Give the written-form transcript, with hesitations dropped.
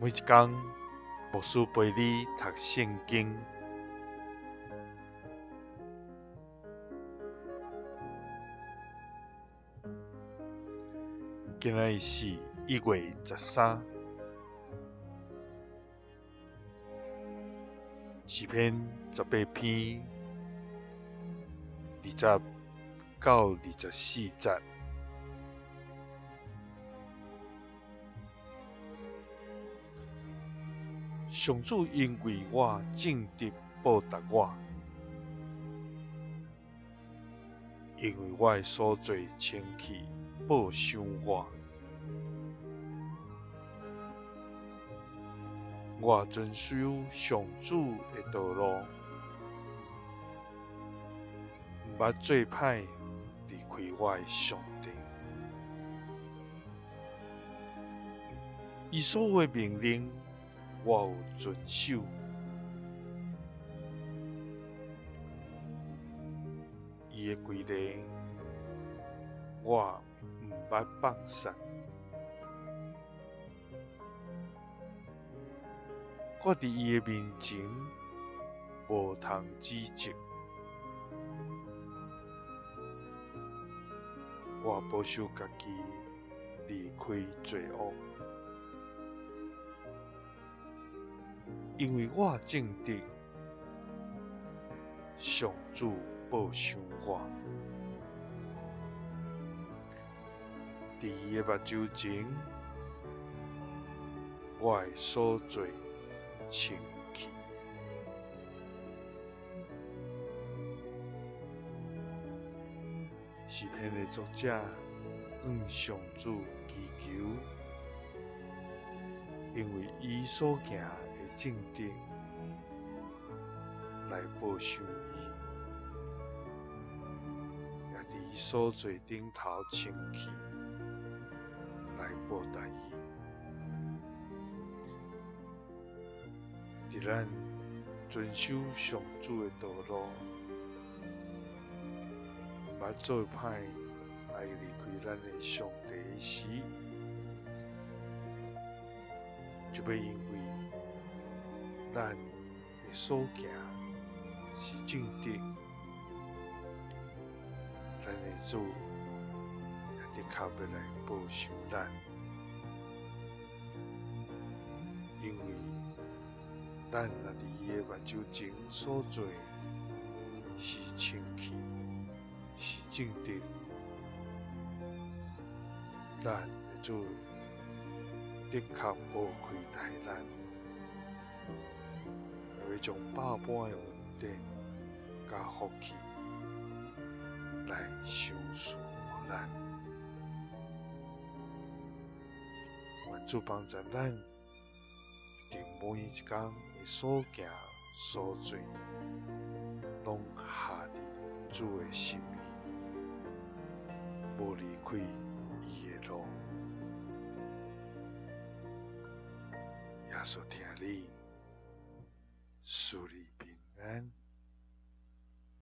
每一工，牧師陪你讀聖經。今仔日是1月13，詩篇18篇20到24節。上主因為我正直報答我，因為我的所做清氣報賞我。我遵守上主的道路，毋捌做歹離開我的上帝。伊所有的命令，我有遵守。伊的規例，我毋捌放殺。我佇伊的面前無通指責。我保守家己離開罪惡，因為我正直，上主報賞我。佇伊的目睭前，我的所做清氣。詩篇的作者向上主祈求，因為伊所行的正直來報賞伊，也佇伊所做頂頭清氣來報答伊。佇咱遵守上主的道路，毋捌做歹來離開咱的上帝時，就欲因為咱的所行是正直，咱的主也的確欲來報賞咱，因為咱若佇伊的目睭前所做是清氣，是正直，咱的主的確無虧待咱，會將百般的恩典佮福氣來賞賜予咱。願主幫助咱，佇每一工的所行所做，攏合佇主的心意，無離開伊的路。耶穌疼你，賜你。